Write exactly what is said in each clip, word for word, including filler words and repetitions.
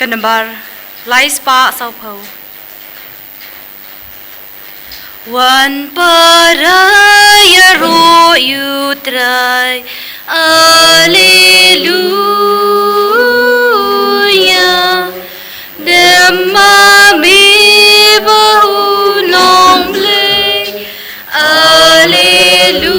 Ka nambar lai spah sawphew. Wan para ïaroh ïa U Trai. Alleluia. Dem ma me ba u nongblei. Alleluia.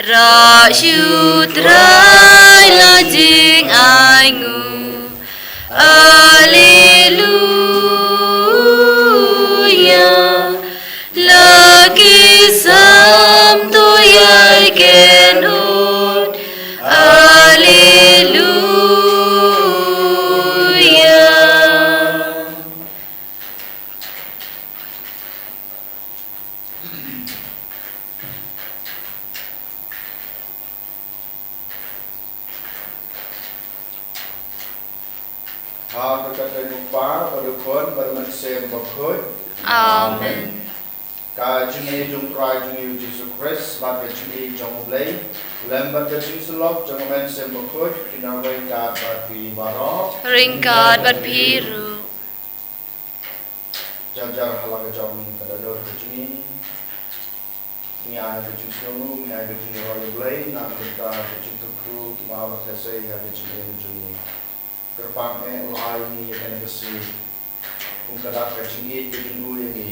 Rah sha U Trai la jingainguh. Alleluia. La ki sam to ïai kynnoh. Alleluia. Ha ka kyrteng U Kpa bad U Khun bad U Mynsiem Bakhuid. Amen. Ka jingïeit jong U Trai jong ngi U Jisu Khrist bad ka jingïeit jong U Blei, lem bad ka jingsyllok jong U Mynsiem Bakhuid, kin nang ryngkat bad phi baroh. Ryngkat bad phi ruh. Jar jar ha la ka jong ka dohnud ka jong ngi. Ngi ai ka jingsngewnguh, ngi ai ka jingïaroh ïa U Blei na ka bynta ka jingkyrkhu, ki ba bha, ka sei ha ka jingim jong ngi. Kyrpad eh, u ai ngi ïa kane ka sngi kum ka dak ka jingïeit ka jong u ïa ngi.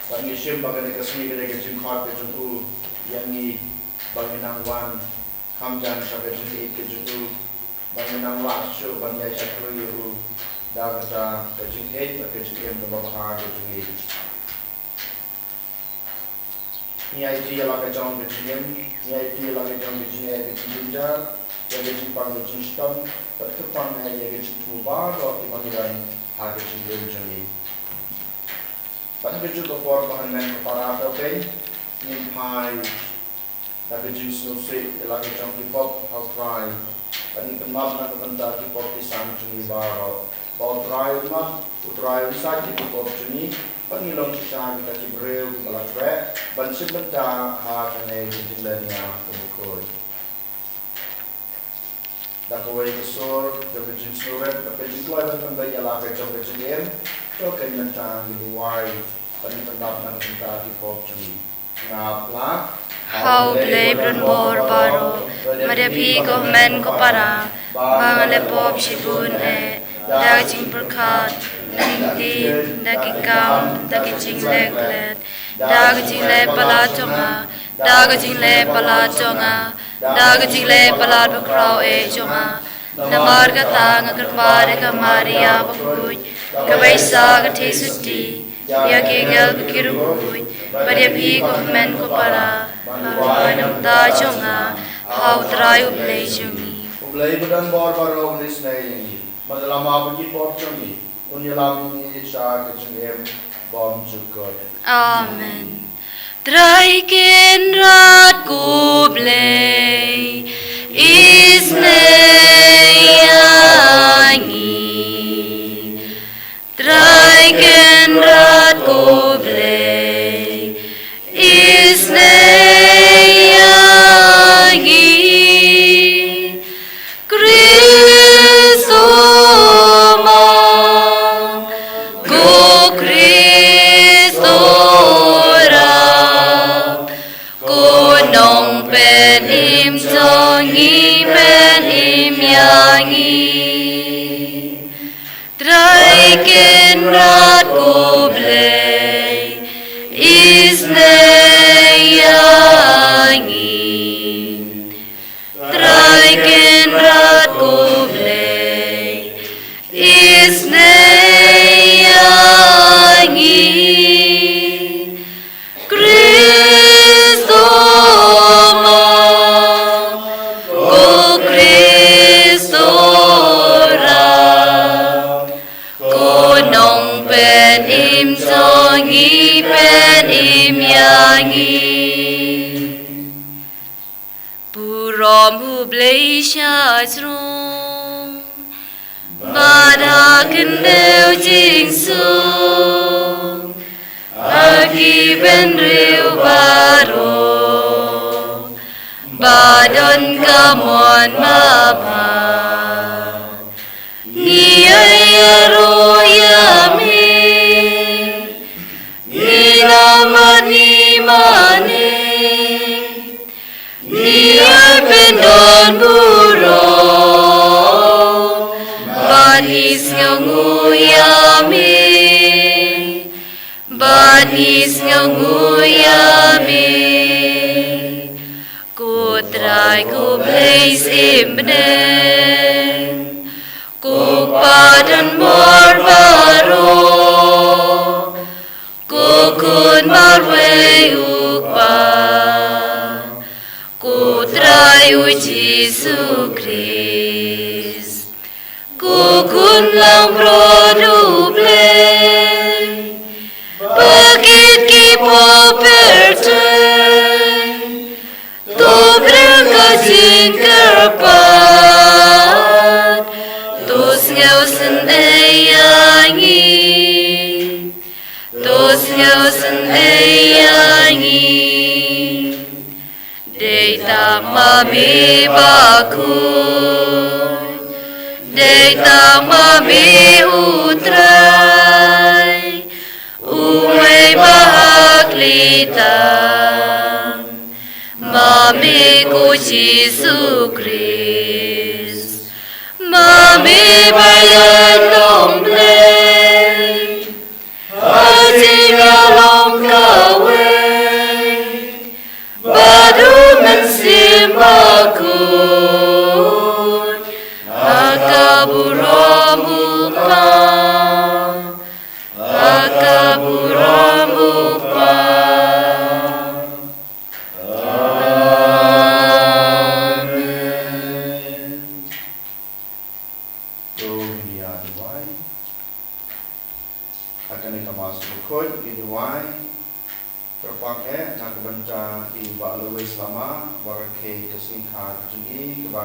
Bad ngi shim ba kane ka sngi ka dei ka jingkhot ka jong u ïa ngi, ba ngin nang wan kham jan sha ka jingïeit ka jong u, ba ngin nang lah shuh ban ïaid shakri ïa u da kata ka jingïeit bad ka jingim kaba bha ka jong ngi. Ngi aiti ïa la ka jong ka jingim, ngi aiti ïa la ka jong ka jingeh, ka jingjynjar, ïa ka jingpang ka jingshitom, bad kyrpad eh ïa ka jingthmu baroh kiba ngi don ha ka jingim jong ngi. Bad ha kajuh ka por ba hynmen ka para, to peit, ngin phai da ka jingsngewsih ïa la ka jong ki pop ha U Trai. Bad ngin pynmap na ka bynta ki pop ki san jong ngi baroh. Ba U Trai un map, U Trai un sait ïa ki pop jong ngi. Bad ngin long shisha kita ki briew kiba la khreh ban shim bynta ha kane ka jinglehnia kaba khuid. Da kawei ka sur jong ka jingsngewrit bad ka jingkloi ban pynbeit ïa la ka jong ka jingim, to kane mynta ngin duwai ban pynmap na ka bynta ki pop jong ngi. Ngap lah. Ha U Blei ba donbor baroh, bad ïa phi ko hynmen ko para, ba nga la pop shibun eh, da ka jingpyrkhat, da ka jingtip, da ki kam, da ka jingleh klet, da ka jingleh palat jong nga, da ka jingleh palat jong nga, da ka jingleh palat bakhraw eh jong nga. Namar kata nga kyrpad ïa ka Maria bakhuid, kaba ïaishah ka theisotti ïa ki angel bad ki riewkhuid, bad ïa phi ko hynmen ko para, ba na ka bynta jong nga, ha U Trai U Blei jong ngi. U Blei ba donbor baroh un isynei ïa ngi, bad un ïalam ïa ki pop jong ngi, un ïalam ïa ngi sha ka jingim bymjukut. Amen. Trai Kynrad ko Blei, isynei ïa ngi. Trai Kynrad ko Blei, isynei ïa ngi. Khrist u map, ko Khrist u rah, ko Nongpynim jong ngi, pynim ïa ngi. Trai Kynrad ko Blei, isynei ïa ngi. Trai Kynrad ko Blei, isynei ïa ngi. Khrist u map, ko Khrist u rah, ko Nongpynim jong ngi, pynim ïa ngi. Burom U Blei sha jrong, bad ha khyndew jingsuk, ha ki bynriew baroh, bad ha Ka mon ma ba ngi ai ïaroh ïa me, ngi la mane mane, ngi ai pyndonburom, bad ngi sngewnguh ïa me, bad ngi sngewnguh ïa me. Ko Trai ko Blei symbneng, ko Kpa donbor baroh, ko Khun marwei u Kpa, ko Trai u Jisu Khrist, ko Khun langbrot u Blei, ba kit ki pop pyrthei, to pdiang ka jingkyrpad, to sngewsynei ïa ngi, to sngewsynei ïa ngi. Dei tang ma me bakhuid, dei tang ma me u Trai, uwei ba ha khlieh tam, ma me ko Jisu Khrist, ma me ba ïaid long Blei ha jingïalong kawei bad u Mynsiem Bakhuid, ha ka burom u Kpa, ha ka burom u Kpa. Amen. To ngin ïa duwai. Ha kane ka Mass bakhuid ngin duwai kyrpang eh na ka bynta i Bah Louis Lama, ba rakhe ka sngi kha ka jong i kaba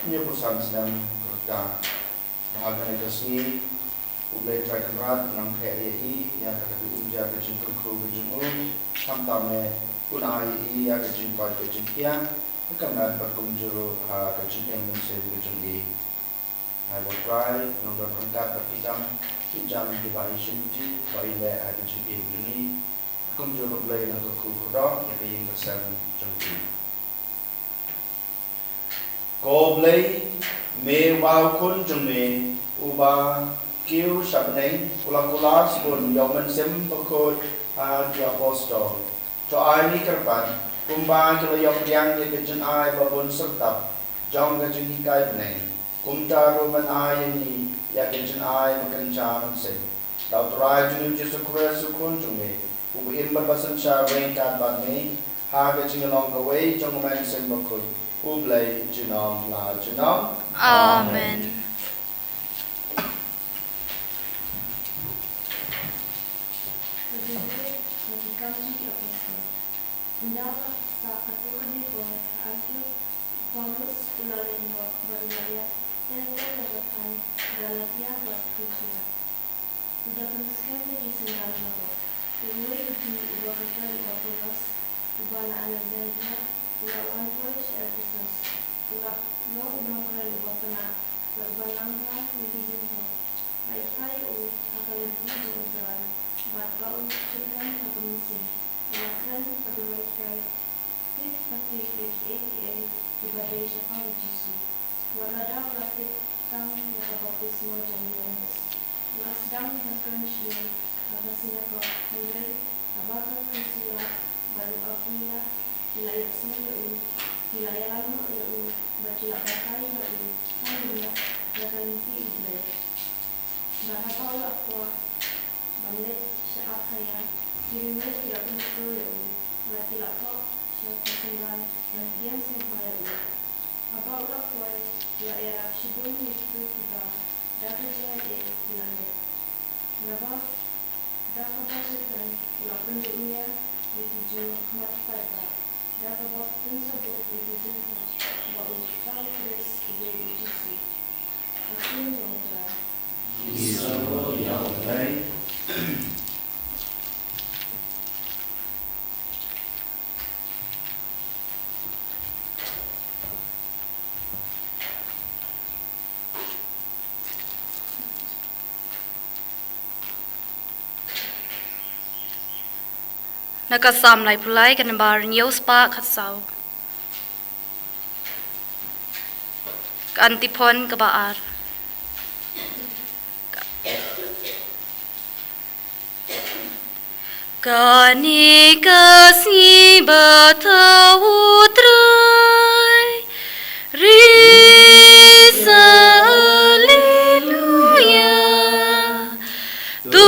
hynñiewphew san snem ka rta. Ba ha kane ka sngi U Blei Trai Kynrad un nang theh ïa i ïa kata ka umjar ka jingkyrkhu ka jong u, khamtam eh un ai ïa i ïa ka jingkoit ka jingkhiah ha ka met bad kumjuh ruh ha ka jingim mynsiem ka jong i. Hai Blei Trai, nongdon ryngkat bad kita ki jam kiba i shimti, ba i leh ha ka jingim jong i. Kumjuh ruh Blei nang kyrkhu kyrdoh ïa ka ïing ka sem jong i. Ko Blei, me u Bah u Khun jong me uba kiew sha bneng, u la kular sbun ïa u Mynsiem Bakhuid ha ki apostol. To ai ngi kyrpad kumba ki la ïoh pdiang ïa ka jingai ba bun syrtap jong ka jinghikai bneng. Kumta ruh men ai ïa ngi ïa ka jingai ba kynja mynsiem. Da U Trai jong ngi U Jisu Khrist U Khun jong me, uba im bad ba synshar ryngkat bad me ha ka jingïalong kawei jong U Mynsiem Bakhuid, U Blei junom la junom. Amen. Ka dei ka jingkam jong ki apostol. Ynda la sah katto katne por ha Antiok, u Paulus u la leit noh bad u la ïaid ter ter da ka thaiñ Galatia bad Phrugia. U da pynskhem ïa ki synran baroh. Uwei u briew uba kyrteng u Apolos, uba na Aleksandaria, u la wan poi sha Ephesus. U la long u nongkren uba pynah bad uba nang bha ïa ki jingthoh. La hikai ïa u ha ka lynti jong U Trai bad ba u shyrkhei ha ka mynsiem. U la kren bad u la hikai tip ha tip ïa kiei kiei kiba dei shaphang U Jisu. Wat lada u la tip tang ïa ka baptisma jong u Ïoannis, u la sdang ban kren shlur ha ka sinagog, hynrei haba ka Prisilla bad u Akuila ki la ïohsngew ïa u, ki la ïalam noh ïa u bad ki la batai ïa u ha khmih na ka lynti U Blei. Bad haba u la kwah ban leit sha Akhaia, ki riewngeit ki la pynthikna ïa u bad ki la thoh sha ki synran ban pdiang sngewbha ïa u. Haba u la poi, u la ïarap shibun ïa kito kiba da ka jingaiei ki la leit. Naba da kaba shyrkhei u la pynduh nia ïa ki jingmut paidbah da kaba pynsabut ïa ki jingthoh ba u, ba u Khrist u dei U Jisu, ka Ktien jong U Trai. Ki sngewbha ïa U Blei. Na ka Salm laiphew lai, ka nambar hynñiew spah khatsaw. Ka antiphon kaba ar. Kane ka sngi ba thaw U Trai, risa, Alleluia. To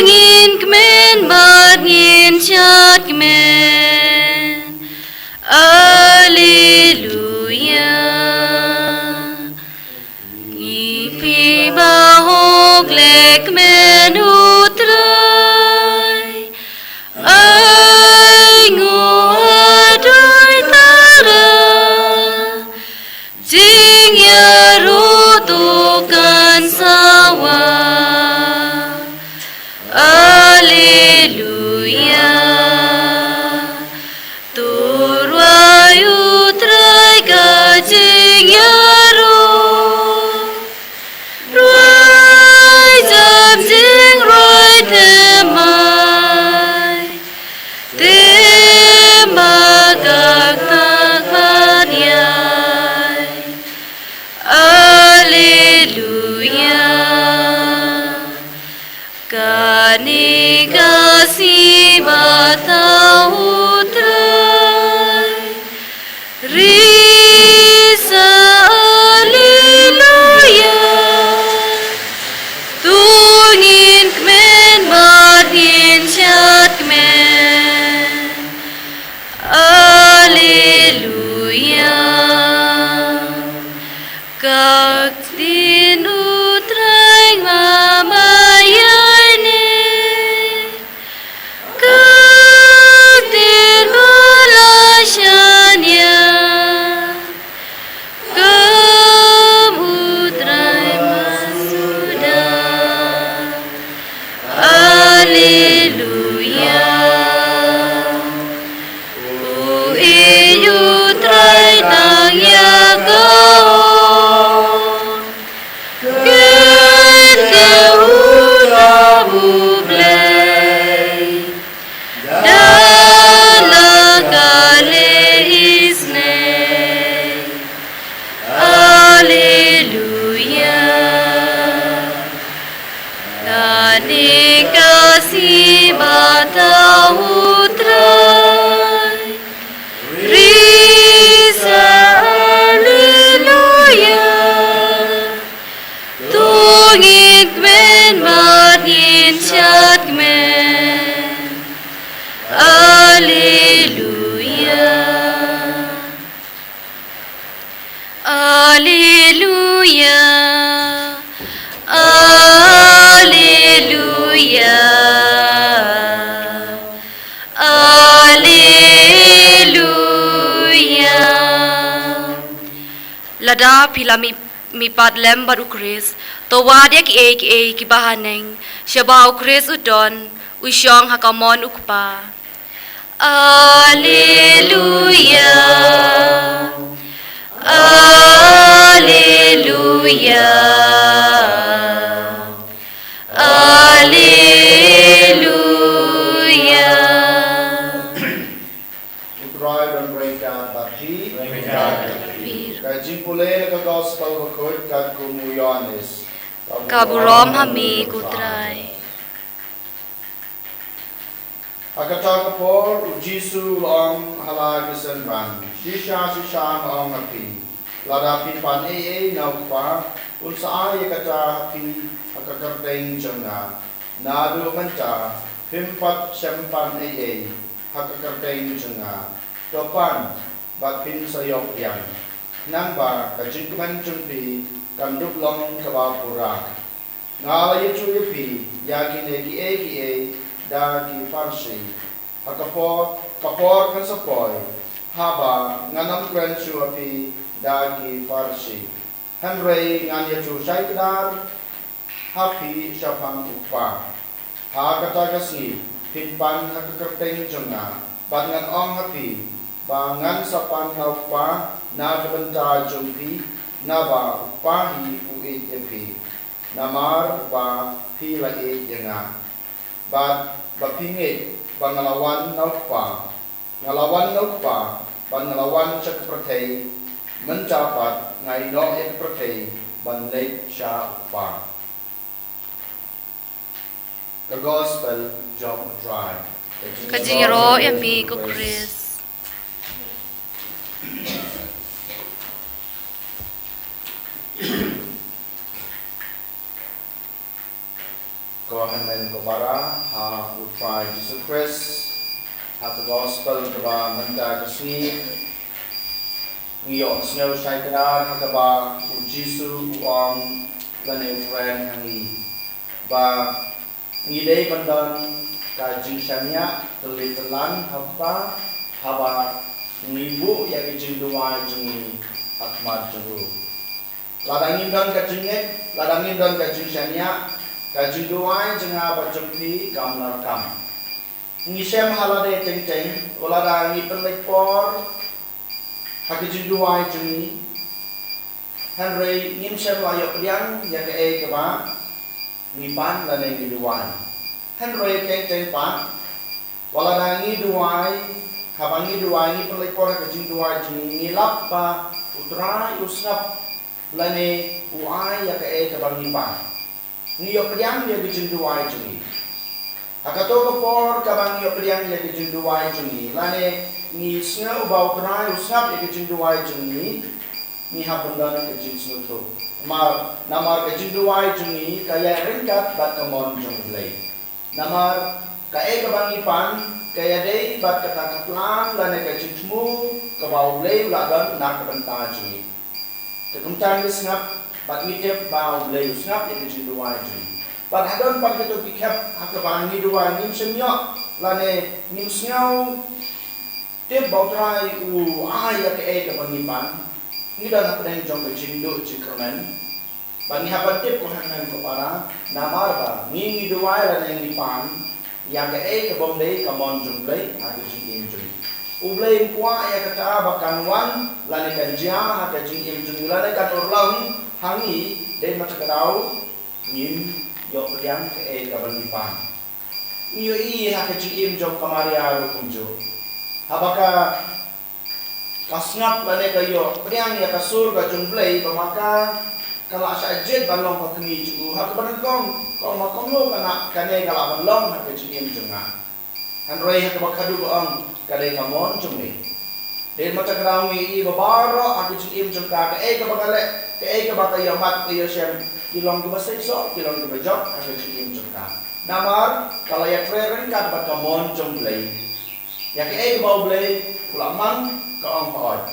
ngin kmen bad ngin shad kmen, Alleluia. Ngi phi bahok leh kmen U Trai, ai nguh haduh tara. Jingïaroh to kan sawa, Alleluia. To rwai U Trai ka jingïaroh, rwai jam jingrwai thymmai, thymmai ka kynthah bad ïai, Alleluia. Kane ka sngi ba thaw U Trai, risa, Alleluia. To ngin kmen bad ngin shad kmen, Alleluia. Ka ktien U Trai nga ba ïaineh, ka ktien ba la shaniah, kum U Trai ma suda. Alleluia. U ïeit U Trai tang ïa ka. Kyntiew U Trai U Blei, da la ka leh isynei. Alleluia. Kane ka sngi ba thaw U Trai, risa, Alleluia. To ngin kmen bad ngin shad kmen, Alleluia. Alleluia, Alleluia, Alleluia. Lada phi la mih, mihpat lem bad U Khrist, to wad ïa kiei kiei kiba haneng, shaba U Khrist u don, u shong ha ka mon U Kpa. Alleluia, Alleluia, Alleluia. U Trai don ryngkat bad phi. Ka jingpule na ka Gospel bakhuid katkum u Ïoannis. Ka burom ha me ko Trai. Ha kata ka por u Jisu u la ong ha la ki synran, shisha shisha nga ong ha phi, lada phi pan ei ei na u Kpa, un sa ai ïa kata ha phi ha ka kyrteng jong nga. Naduh mynta phim pat shym pan ei ei ha ka kyrteng jong nga. To pan bad phin sa ïoh biang, nangba ka jingkmen jong phi kan dup long kaba pura. Nga la ïathuh ïa phi ïa kine kiei kiei da ki pharshi. Ha ka por, ka por kan sa poi haba ngan ym kren shuh ha phi da ki pharshi, hynrei ngan ïathuh shai kdar ha phi shaphang u Kpa. Ha kata ka sngi phin pan ha ka kyrteng jong nga, bad ngan ong ha phi ba ngan sa pan na u Kpa na ka bynta jong phi, naba u Kpa hi u ïeit ïa phi, namar ba phi la ïeit ïa nga, bad ba phi ngeit Ba nga la wan na u Kpa, nga la wan na u Kpa, ba nga la wan sha ka pyrthei, mynta pat nga ïehnoh ïa ka pyrthei ban leit sha u Kpa. Ka Gospel jong u Trai. Ka jingïaroh ïa me ko Khrist. Ko hynmen ko para ha u Trai Jisu Khrist, ha ka Gospel kaba mynta ka sngi ngi ïohsngew shai kdar ha kaba u Jisu u ong lane u kren ha ngi ba ngi dei ban don ka jingshaniah tylli tyllan ha u Kpa haba ngi buh ïa ka jingduwai jong ngi ha khmat jong u. Lada ngim don ka jingngeit, lada ngim don ka jingshaniah, ka jingduwai jong nga bad jong phi kam lah kam. Ngi shem ha lade teng teng, lada ngi pynleit por ha ka jingduwai jong ngi, hynrei ngim shem la ïoh pdiang ïa kaei kaba ngi pan lane ngi duwai. Hynrei teng teng pat, wat lada ngi duwai, haba ngi duwai, ngi pynleit por ha ka jingduwai jong ngi, ngi lap ba u Trai u sngap lane u ai ïa kaei kaba ngi pan. Ngi ïoh pdiang ïa ka jingduwai jong ngi. Ha kato ka por kaba ngi ïoh pdiang ïa ka jingduwai jong ngi, lane ngi sngew ba u Trai u sngap ïa ka jingduwai jong ngi, ngi hap ban don ka jingsngewthuh. Namar, namar ka jingduwai jong ngi ka ïaid ryngkat bad ka mon jong U Blei. Namar kaei kaba ngi pan ka ïadei bad kata ka plan lane ka jingthmu kaba U Blei u la don na ka bynta jong ngi. Te kumta ngi sngap bad ngi tip ba U Blei u sngap ïa ka jingduwai jong ngi. Bad hadien pat kato ki khep ha kaba ngi duwai ngim shym ïoh lane ngim sngew tip ba U Trai u ai ïa kaei kaba ngi pan, ngi don hapdeng jong ka jingduh jingkyrmen. Ba ngi hap ban tip ko hynmen ko para, namar ba ngi ngi duwai lane ngi pan ïa kaei ka bym dei ka mon jong U Blei ha ka jingim jong ngi. U Blei um kwah ïa kata ba kan wan lane kan jia ha ka jingim jong ngi lane kan urlong ha ngi, dei namar kata ka daw ngim ïoh pdiang kaei kaba ngi pan. Ngi ïohi ha ka jingim jong ka Maria ruh kumjuh. Haba ka ka sngap lane ka ïoh pdiang ïa ka sur ka jong U Blei, ba ma ka ka la shah jied ban long ka kmie jong u. Ha kaba nyngkong ka ong ma kumno kane ka lah ban long ha ka jingim jong nga. Hynrei ha kaba khatduh ka ong ka dei ka mon jong me. Dei namar kata ka daw ngi ïohi ba baroh ha ka jingim jong ka, kaei kaba ka leh, kaei kaba ka ïohmad ka ïohshem, ki long kiba seisoh, ki long kiba jop ha ka jingim jong ka. Namar ka la ïatrei ryngkat bad ka mon jong U Blei. Ïa kaei kaba U Blei u la mang ka ong ka ot.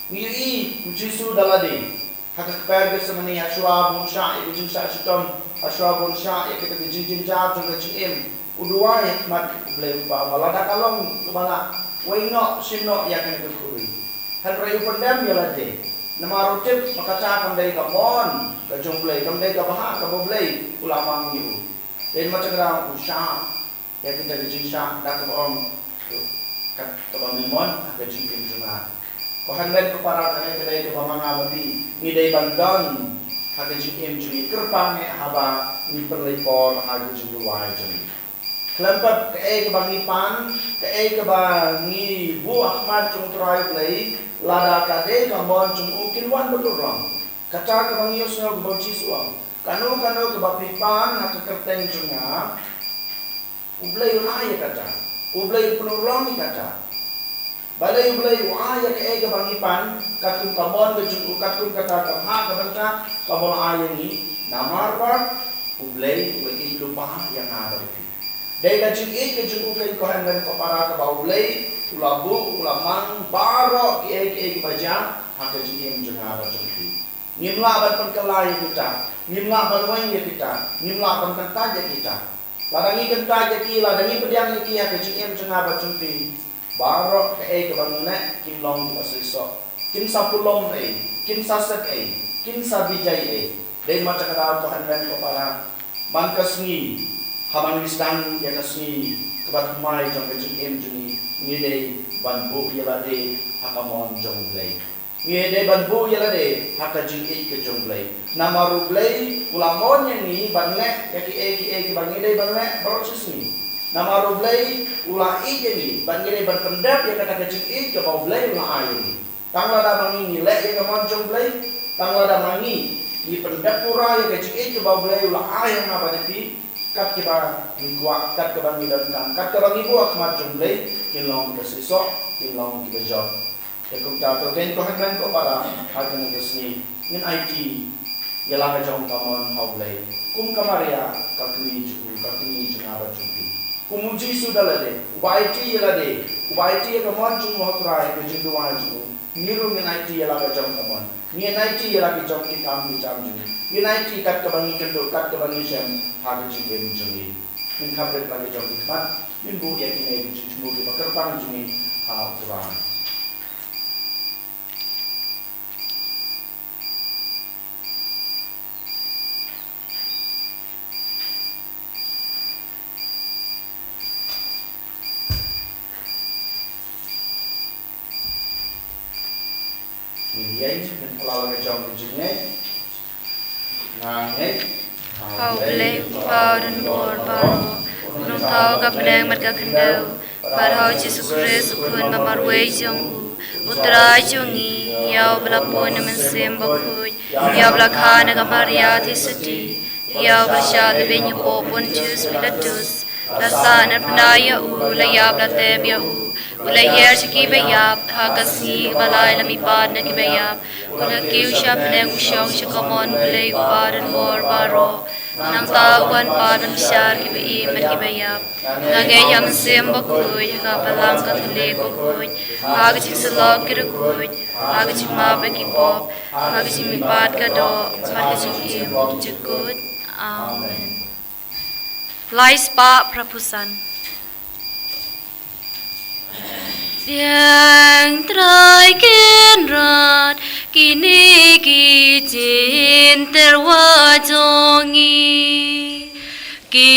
Ngi ïohi u Jisu da lade ha ka kper Gethsemane, ha shuwa ba un shah ïa ka jingshah shitom, ha shuwa ba un shah ïa kata ka jingjynjar jong ka jingim, u duwai ha khmat U Blei u Kpa ba lada ka long kaba lah, wai noh, shim noh ïa kane ka khuri. Hynrei u pyndem ïa lade namar u tip ba kata kam dei ka mon ka jong U Blei, kam dei ka bha kaba U Blei u la mang ïa u. Dei namar kata ka daw u shah ïa kita ki jingshah da kaba ong, kat kaba me mon ha ka jingim jong nga. Ko hynmen ko para, kane ka dei kaba ma nga ma phi ngi dei ban don ha ka jingim jong ngi, kyrpang eh haba ngi pynleit por ha ka jingduwai jong ngi. Khlem pep kaei kaba ngi pan, kaei kaba ngi buh ha khmat jong U Trai U Blei, lada ka dei ka mon jong u, kin wan ban urlong. Kata kaba ngi ïohsngew kaba u Jisu u ong, kano kano kaba phi pan ha ka kyrteng jong nga, U Blei un ai ïa kata. U Blei un pynurlong ïa kata. Balei U Blei u ai ïa kaei kaba ngi pan, katkum ka mon ka jong u, katkum kata ka bha ka bynta kaba u la ai ïa ngi? Namar ba U Blei u la ïeit lypa ïa nga bad ïa phi. Dei ka jingïeit ka jong u keiñ, ko hynmen ko para, kaba U Blei u la buh, u la mang baroh kiei kiei kiba jia ha ka jingim jong nga bad jong phi. Ngim lah ban pynkylla ïa kita, ngim lah ban weng ïa kita, ngim lah ban kyntait ïa kita. Lada ngi kyntait ïa ki, lada ngi pdiang ïa ki ha ka jingim jong nga bad jong phi, baroh kaei kaba ngi leh kin long kiba seisoh. Kin sa pulom ei, kin sa set ei, kin sa bijai ei. Dei namar kata ka daw, ko hynmen ko para, man ka sngi, haba ngi sdang ïa ka sngi kaba thymmai jong ka jingim jong ngi, ngi dei ban buh ïa lade ha ka mon jong U Blei. Ngi dei ban buh ïa lade ha ka jingïeit ka jong U Blei. Namar U Blei u la mon ïa ngi ban leh ïa kiei kiei kiba ngi dei ban leh baroh shi sngi. Namar U Blei u la ïeit ïa ngi, bad ngi dei ban pyndep ïa kata ka jingïeit kaba U Blei u la ai ïa ngi. Tang lada ma ngi ngi leh ïa ka mon jong U Blei, tang lada ma ngi ngi pyndep pura ïa ka jingïeit kaba U Blei u la ai ha nga bad ha phi, kat kaba ngi kwah, kat kaba ngi donkam, kat kaba ngi buh ha khmat jong U Blei, kin long kiba shisha, kin long kiba jop. Te kumta to, ko hynmen ko para, ha kane ka sngi ngin aiti ïa la ka jong ka mon ha U Blei, kum ka Maria ka kmie jong u, ka kmie jong nga bad jong phi. Kum U Jisu da lade uba aiti ïa lade, uba aiti ïa ka mon jong u ha U Trai, ka jingduwai jong u, ngi ruh ngin aiti ïa la ka jong ka mon. Ngin aiti ïa la ka jong ki kam ki jam jong ngi. Ngin aiti kat kaba ngi kynduh, kat kaba ngi shem, ha ka jingim jong ngi. Ngin khapdep la ka jong ki khmat, ngin buh ïa kine ki jingthmu kiba kyrpang jong ngi ha U Trai. Ngin ïeng, ngin pynlong la ka jong ka jingngeit. Nga ngeit ha U Blei, U Kpa u donbor baroh, u nongthaw ka bneng bad ka khyndew, bad ha U Jisu Khrist, u Khun ba marwei jong u, U Trai jong ngi, ïa uba la pun na Mynsiem Bakhuid, ïa uba la kha na ka Maria Theisotti, ïa uba la shah lybeiñ hapoh Pontius Pilatus, la sahnarphna ïa u, la ïap, la tep ïa u, u la hiar sha kiba ïap, ha ka sngi kaba lai la mihpat na kiba ïap, u la kiew sha bneng, u shong sha ka mon U Blei U Kpa u donbor baroh. Nangta u wan pat ban bishar kiba im bad kiba ïap. Nga ngeit ha Mynsiem Bakhuid, ha ka Balang Katholik bakhuid, ha ka jingsyllok ki riewkhuid, ha ka jingmap ïa ki pop, ha ka jingmihpat ka doh, bad ka jingim bakhuid. Amen. Lai spah phra phew san. Dieng Trai Kynrad, kine ki jingtyrwa jong ngi, ki